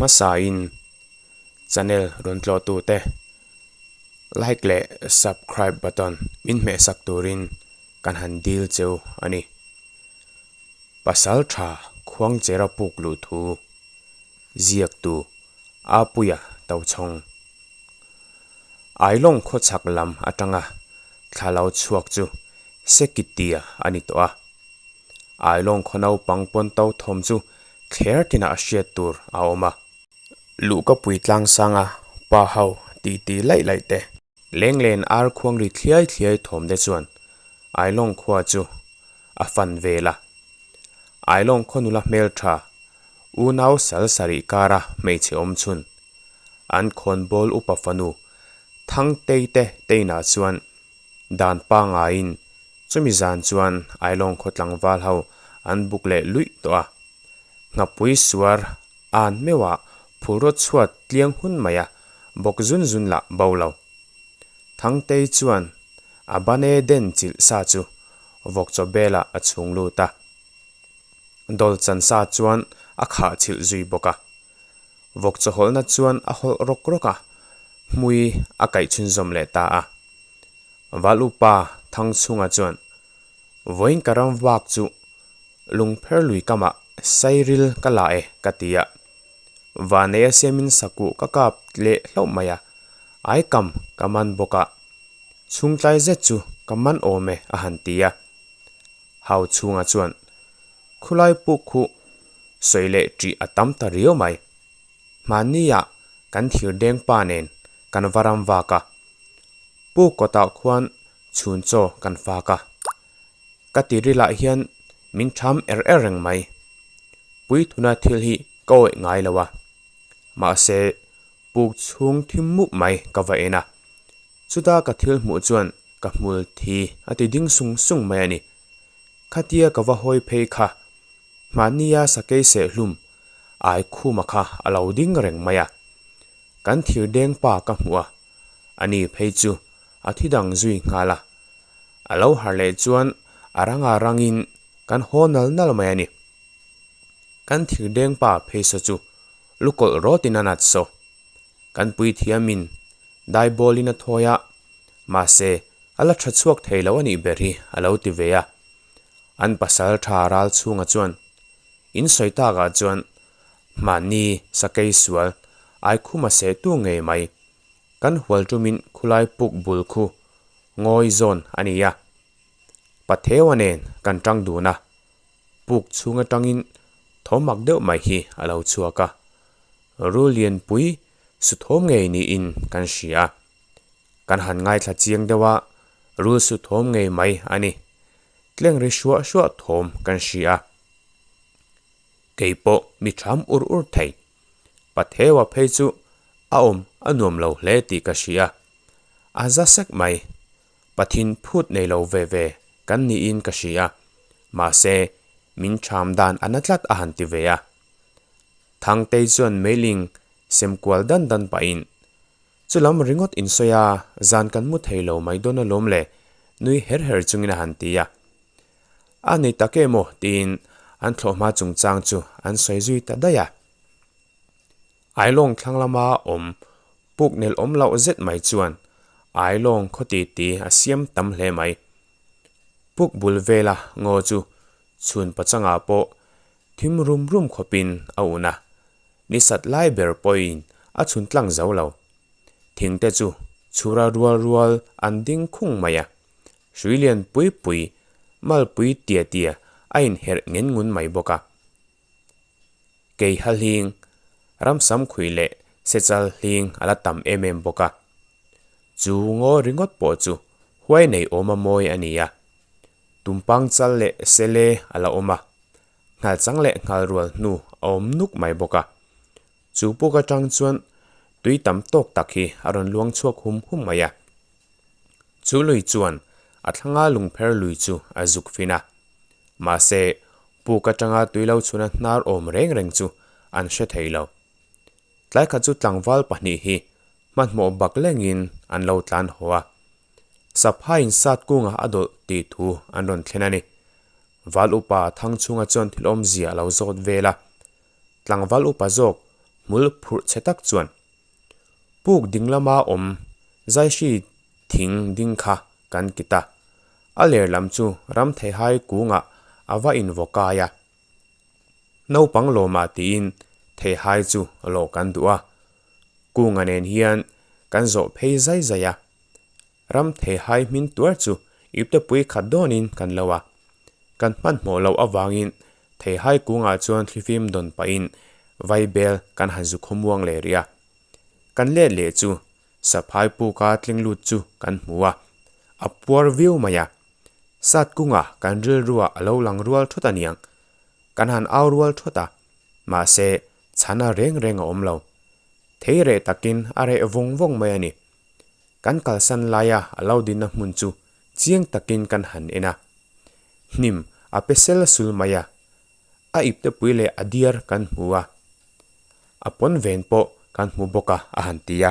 hmasain channel rawn tlawhtute like leh subscribe button min hmehsak turin kan han dil cheu a ni. Pasal tha Khuangchera puk luh thu ziaktu Apuia Tochhawng. Ailawng khawchhak lam atanga thla lo chhuak chu Sekitia a ni tawh a. Ailawng khaw naupang pawn to thawm chu thler tinah a hriat tur a awm a. Luhkapui tlangsanga pa ho tih tih laih laih te. Lenglen ar khuang ri thliai thliai thawm te chuan Ailawng khua chu a fan vel a. Ailawng khaw nula hmeltha unau sal sarih kara hmeichhe awm chhun an khawnbawl upa fanu Thangtei te teinah chuan Dan pangaiin chumi zan chuan Ailawng khaw tlangval ho an buk leh luih tawh a. Nghapui suar an meuhah phulraw chhuat tliang hun mai a bawk zun zun lah bo lo. Thangtei chuan a bane den chilh sa chu vawkchaw belah a chhung lut a. Dawl chan sa chuan a khah chilh zui bawk a. Vawk chawhawlhna chuan a hawlh rawk rawk a, hmui a kaih chhunzawm leh ta a. Val upa Thangchhunga chuan, Vawiin ka ram vak chu lungpher lui kamah sairil ka la e ka ti a. Vanei a siamin sakuh ka kap leh hlauh mai a, aikam ka man bawk a, chhungtlai zet chu ka man awm e a han ti a. Hau chhunga chuan, Khulai puk khuh sawi leh ṭih a tam ta riau mai. Hmanniah kan thir deng pa nen kan va ram vak a, Pu kawtah khuan chhun chaw kan fak a. Ka ti rilah hian min ṭham er er reng mai. Puithuna thil hi ka awih ngai lo a. Mahse, puk chhung thim mup mai ka va en a. Chuta ka thil hmuh chuan ka hmul thi a ti ding sung sung mai a ni. Khatia ka va hawi phei kha Mahnia sakei sehhlum ai khuma kha a lo ding reng mai a. Kan thir deng pa ka hmuh a, ani phei chu a thi dang zui nghal a. A lo harh leh chuan a ranga rangin kan haw nal nal mai a ni. Kan thir deng pa phei saw chu lukawlh rawtin a nat saw. Kan puithiamin daibawlin a thawi a, mahse a la tha chhuak thei lo a nih ber hi a lo ti ve a. An pasal tha ral chhunga chuan in sawi takah chuan mahni sakei sual aikhuma seh tu ngei mai kan hual tumin khulai puk bul khu ngawi zawn a ni a. Patheua nen kan tang dun a, puk chhung atangin thawmak deuh mai hi a lo chhuak a, rul lianpui su thawm ngei niin kan hria. Kan han ngaithla chiang deuh a, rul su thawm ngei mai a ni. Tleng ri hruah hruah thawm kan hria a. Kei pawh mi tham ur ur thei. Patheua phei chu a awm a nuam lo hle tih ka hria. A za sek mai. Pathin phut nei lo ve ve kan niin ka hria. Mahse, min tham dan a na tlat a han ti ve a. Thangtei chuan meiling sem kual dan dan pahin Chulam ringawt insawi a, zan kan mu thei lo mai dawn alawm le, nui her her chungin a han ti a. A nei tak em aw tiin an thlawhhma chungchang chu an sawi zui ta daih a. Ailawng thlang lama awm puk nel awm loh zet mai chuan Ailawng khaw titi a siam tam hle mai. Puk bul vela ngaw chu chhun pachangah pawh thim rum rum khawpin a un a. Ni sat lai ber pawhin a chhun tlang zo lo. Thing te chu chhura rual rual an ding khung mai a. Hrui lian pui pui, malpui tia tia a inherh ngen ngun mai bawk a. Keiha hling, ramsam khuih leh sechal hling a la tam em em bawk a. Chu ngaw ringawt pawh chu huai nei awma mawi a ni a. Tumpang chal leh sele a la awm a. Nghal chang leh nghal rual hnu a awm nuk mai bawk a. Chu puk atang chuan tui tam tawk tak hi a rawn luang chhuak hum hum mai a. Chu lui chuan a thlanga lungpher lui chu a zuk fin a. Mahse, puk atanga tui lo chhuna hnar awm reng reng chu an hre thei lo. Tlai khat chu tlangval pahnih hi hmanhmawh bak lengin an lo tlan haw a. Saphaiin sat kungah a dawlh tih thu an rawn thlen a ni. Val upa Thangchhunga chuan thil awmzia a lo zawt vel a. Tlangval upa zawk Hmul phurh chhe tak chuan puk ding lama awm zaihri thing ding kha kan kit a, a ler lam chu ram theihai kungah a va invaw kai a. Naupang lawmah tiin theihai chu lawh kan duh a, kunga nen hian kan zawh phei zai zai a. Ram theihai hmin tuar chu iptepui khat dawnin kan lo a, kan hmanhmawh loh avangin theihai kungah chuan thlifim dawn pahin vaibel kan han zu khawmuang leh rih a. Kan let leh chu saphai puka tling lut chu kan hmu a, a puar viau mai a. Sat kunga kan rilrua a lo lang rual thawt a niang, kan han au rual thawt a, mahse chhana reng reng a awm lo. Thei reh takin a reh vawng vawng mai a ni. Kan kalsan laia a lo dinna hmun chu chiang takin kan han en a. Hnim a pe sel sul mai a, a iptepui leh a diar kan hmu a, a pawn ven pawh kan hmu bawk a a han ti a.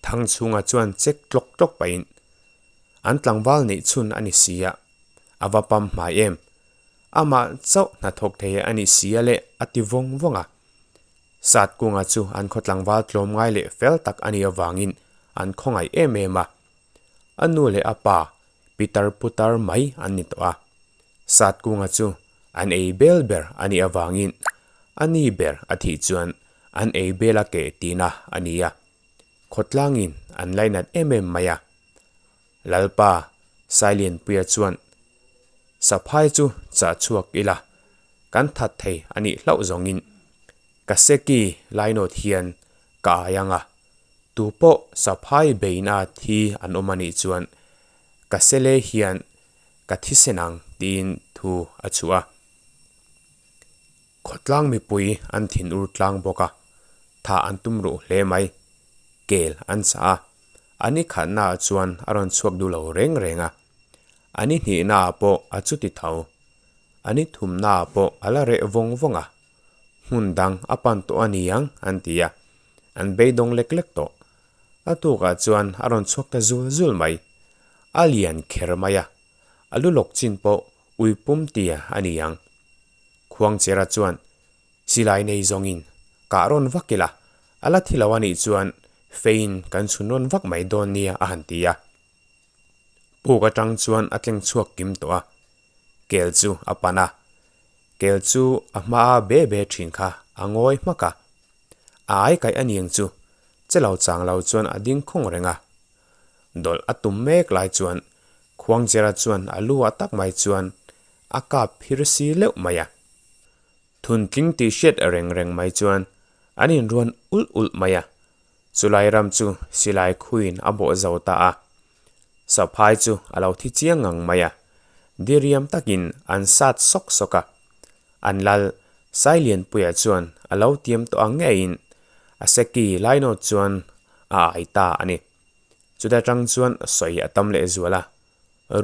Thangchhunga chuan chek tlawk tlawk pahin, An tlangval neih chhun a ni si a, a va pam hmai em? Amah chauh hnathawk thei a ni si a le a ti vawng vawng a. Satkunga chu an khaw tlangval tlawmngai leh fel tak a nih avangin an khawngaih em em a. A nu leh a pa pitar putar mai an ni tawh a. Satkunga chu an ei bel ber a nih avangin a ni ber a thih chuan an ei bel a keh tihna a ni a. Khawtlangin an lainat em em mai a. Lalpa Sailianpuia chuan Saphai chu chah chhuak ila, kan that thei a nih hlauh zawngin ka seki lainawt hian ka ai ang a, tu pawh saphai beina thi an awm a nih chuan ka sele hian ka thisen ang tiin thu a chhuah a. Khawtlang mipui an thin ur tlang bawk a, tha an tum ruh hle mai. Kel an chah a, a ni khatnaah chuan a rawn chhuak duh lo reng reng a. A ni hnihnaah pawh a chuti tho. A ni thumnaah pawh a la reh vawng vawng a. Hmun dang a pan tawh a ni ang an ti a, an beidawng lek lek tawh. A tukah chuan a rawn chhuak ta zul zul mai. A lian kher mai a, a lu lawk chin pawh ui pum tia a ni ang. Khuangchera chuan silai nei zawngin kah rawn vak ila, a la thi lo a nih chuan feiin kan chhun rawn vak mai dawn nia a han ti a. Puk atang chuan a tleng chhuak kim tawh a, kel chu a pan a, kel chu a hmaa be be thin kha a ngawi hmak a. A ai kaih a niang chu che lo chang lo chuan a ding khung reng a. Dawlh a tum mek lai chuan Khuangchera chuan a lu ah tak mai chuan a kap phir si leuh mai a. Thuntling tih hriat reng reng mai chuan an inruan ulh ulh mai a. Chulai ram chu silai khuin a bawh zo ta a. Saphai chu a lo thi chiang ngang mai a. Diriam takin an sat sawk sawk a. An lal Sailianpuia chuan a lo tiam tawh ang ngeiin a seki lainawt chuan a ai ta a ni. Chuta tang chuan sawi a tam leh zual a,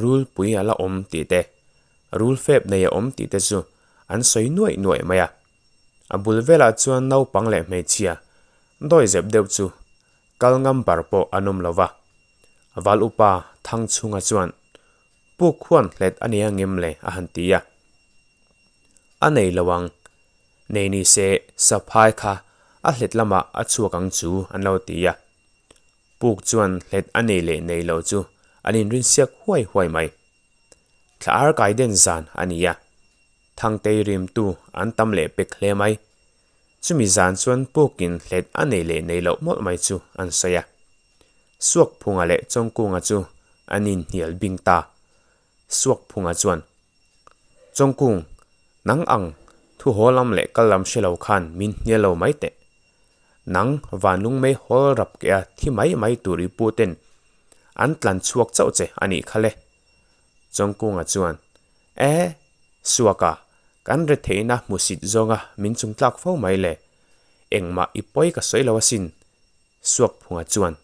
rulpui a la awm tih te, rul fep nei a awm tih te chu an sawi nuaih nuaih mai a. A bul velah chuan naupang leh hmeichhia dawi zep deuh chu kal ngam bar pawh an awm lo va. Val upa Thangchhunga chuan puk huan hlet a nia ngem le a han ti a. A nei lo ang, nei ni se saphai kha a hlet lamah a chhuak ang chu an lo ti a. Puk chuan hlet a nei leh nei lo chu an inrinsiak huai huai mai. Thla ar kai den zan a ni a, Thangtei rimtu an tam leh pek hle mai. Chumi zan chuan pukin hlet a nei leh nei loh mawlh mai chu an sawi a. Suakphunga leh Chawngkunga chu an inhnial bing ta. Suakphunga chuan, Chawngkung, nang ang thu haw lam leh kal lam hre lo khan min hnial lo mai teh. Nang vanlung mei hawl rap keh a thi mai mai tur i pu ten an tlan chhuak chauh che a nih kha le. Chawngkunga chuan, E, Suaka, kan retheihna hmusit zawnga min chungtlak fo mai le. Engmah i pawi ka sawi lo asin. Suakphunga chuan,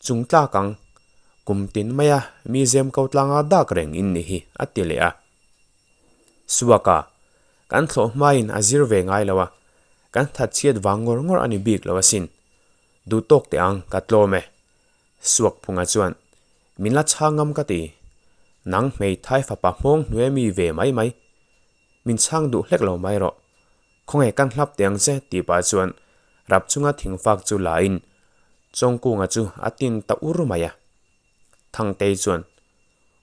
Chungtlak ang, kum tin maia mi zem ko tlanga dak reng in ni hi, a ti leh a. Suaka, kan thlawh hmain a zir ve ngai lo a, kan thatchhiat vang ngawr ngawr a ni bik lo asin. Duh tawk teh ang, ka tlawm e. Suakphunga chuan, Min la chhang ngam ka ti. Nang hmeithai fapa hmawng hnuai mi ve mai mai. Min chhang duh hlek lo mai rawh. Khawnge kan hlap teh ang che tih pah chuan rap chunga thingfak chu la in Chawngkunga chu a tin ta ur mai a. Thangtei chuan,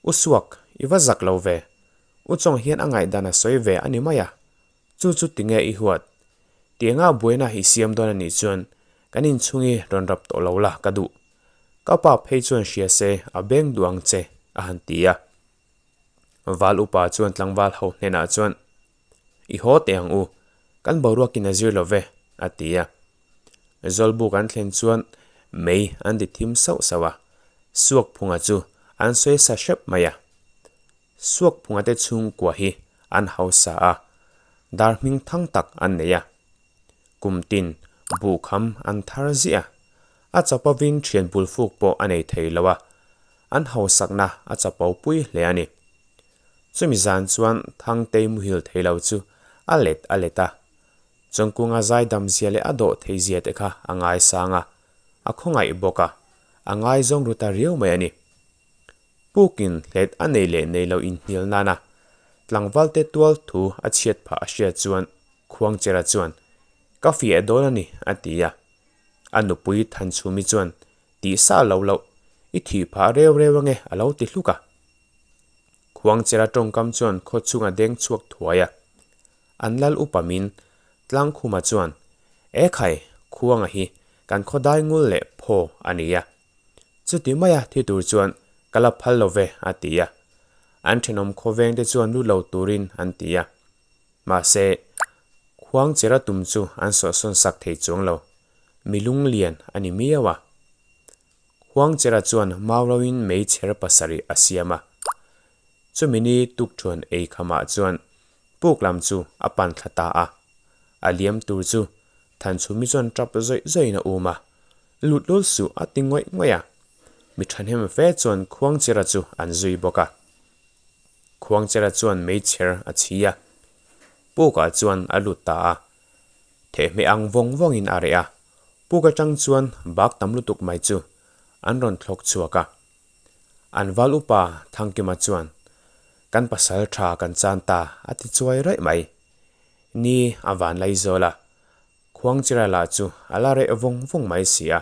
U Suak, i va zak lo ve. U Chawng hian a ngaihdan a sawi ve a ni mai a. Chu chu tinge i huat? Tianga buaina i siam dawn a nih chuan kan inchhung i rawn rap tawh lo la ka duh. Ka pa phei chuan hria se a beng duh ang che, a han ti a. Val upa chuan tlangval ho hnenah chuan, I haw teh ang u, kan boruakin a zir lo ve, a ti a. Zawlbuk an thlen chuan mei an ti thim sauh sauh a, Suakphunga chu an sawi sa hrep mai a. Suakphunga te chhungkua hi an hausa a, dar hming thang tak an nei a. Kum tin buhkham an thar ziah a, a chapovin thian bulfuk pawh a nei thei lo a, an hausakna a chapo pui hle a ni. Chumi zan chuan Thangtei muhil thei lo chu a let a let a, Chawngkunga zaidam zia leh a dawh thei zia te kha a ngaisang a, a khawngaih bawk a, a ngaizawng ru ta riau mai a ni. Pukin hlet a nei leh nei lo inhnial nana tlangvalte tual thu a chhiat phah a hriat chuan Khuangchera chuan, Ka fiah dawn a ni, a ti a. A nupui Thanchhumi chuan, Tih sa lo loh, i thih phah reu reu ange, a lo ti hluk a. Khuangchera tawngkam chuan khaw chhung a deng chhuak thuai a. An lal upa min Tlangkhuma chuan, E khai, Khuanga hi kan khaw dai ngul leh phaw a ni a. Chuti maia thi tur chuan ka la phal lo ve, a ti a. An thenawm khawveng te chuan lut lo turin an ti a. Mahse, Khuangchera tum chu an sawhsawn sak thei chuang lo. Mi lunglian a ni miau a. Khuangchera chuan Mauroin meichher pasarih a siam a. Chumi ni tukthuan ei khamah chuan puk lam chu a pan thla ta a. A liam tur chu Thanchhumi chuan tap zawih zawihin a um a. Lut lul suh a ti ngawih ngawih a. Mi thahnem fe chuan Khuangchera chu an zui bawk a. Khuangchera chuan meichher a chhi a. Pukah chuan a lut ta a. Thehmeh ang vawng vawngin a reh a, puk atang chuan bak tam lutuk mai chu an rawn thlawk chhuak a. An val upa Thangkima chuan, Kan pasal tha kan chan ta a ti chuai raih mai. Ni a van lai zawl a, Khuangchira lah chu a la reh vawng vawng mai si a.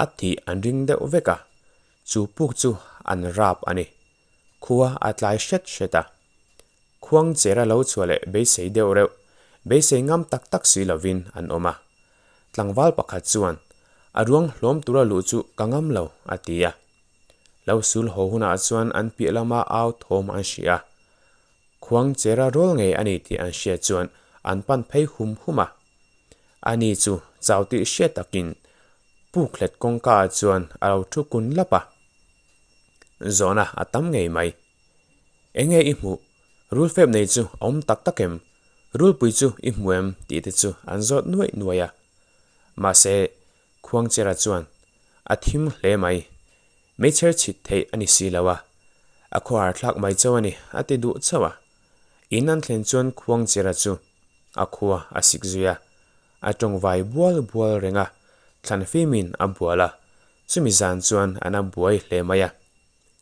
A thih an ring deuh vek a, chu puk chu an rap a ni. Khua a tlai hret hret a. Khuangchera lo chhuah leh beisei deuh reuh, beisei ngam tak tak si lovin an awm a. Tlangval pakhat chuan, A ruang hlawm tura luh chu ka ngam lo, a ti a. Lo sul haw hunah chuan an piah lama au thawm an hria a. Khuangchera rawl ngei a ni tih an hriat chuan an pan phei hum hum a. Ani chu chau tih hriat takin puklet kawngka ah chuan a lo thu kun lap a. Zawhna a tam ngei mai. Enge i hmuh? Rulfep nei chu a awm tak tak em? Rulpui chu i hmu em? tih te chu an zawt nuaih nuaih a. Mahse, Khuangchera chuan, A thim hle mai. Meichher chhit theih a ni si lo a. A khawhar thlak mai chauh a ni, a ti duh chauh a. In an thlen chuan Khuangchera chu a khua a sik zui a. A tawngvai bual bual reng a, thlan fimin a bual a. Chumi zan chuan an a buai hle mai a.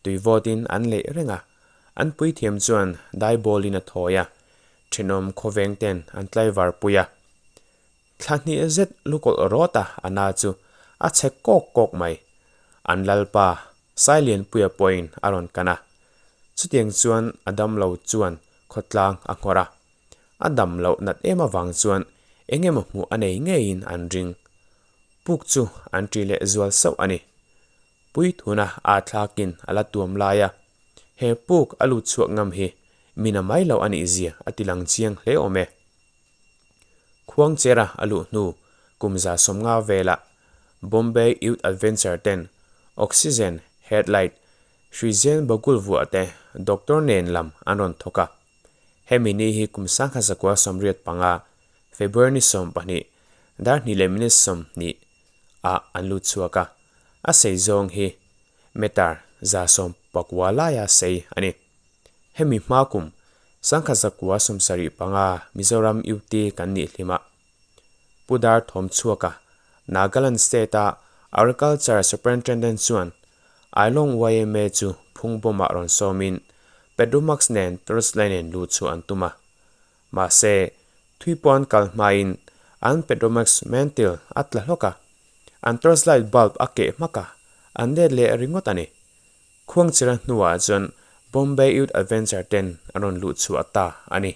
Tui vawtin an leih reng a, an puithiam chuan daibawlin a thawi a, thenawm khawveng ten an tlaivar pui a. Thla hnih zet lukawlh rawt a a na chu a chhe kawk kawk mai. An lalpa Sailianpuia pawhin a rawn kan a. Chutiang chuan a damlo chuan khawtlang a nghawr a. A dam loh nat em avang chuan eng emaw hmuh a nei ngeiin an ring. Puk chu an ṭi leh zual sauh a ni. Puithuna aa thlakin a la tuam lai a, he puk a lut chhuak ngam hi mina mai lo a nih zia a ti lang chiang hle awm e. Khuangchera a luh hnu kum 150 velah Bombay Youth Adventure ten Oxygen, Headlight, Hruizen Bagul vuah te doctor nen lam an rawn thawk a. Hemi ni hi kum 1985 February ni 12 dar hnih leh minute 20 ah an lut chhuak a. A sei zawng hi meter 119 laia sei a ni. Hemi hma kum 1975 Mizoram UT kan nih hlim a, Pu Dar Thawm chhuaka Nagaland State-a Agriculture Superintendent chuan Ailawng yma chu phungbawmah rawn sawmin Petromax nen Torchline-in luh chhuah an tum a. Mahse. Thui pawh an kal hmain an Petromax mantle a tla hlawk a, an torchlight bulb a keh hmak a, an let leh ringawt a ni. Khuangchira hnuah chuan Bombay Youth Adventure ten an rawn luh chhuah ta a ni.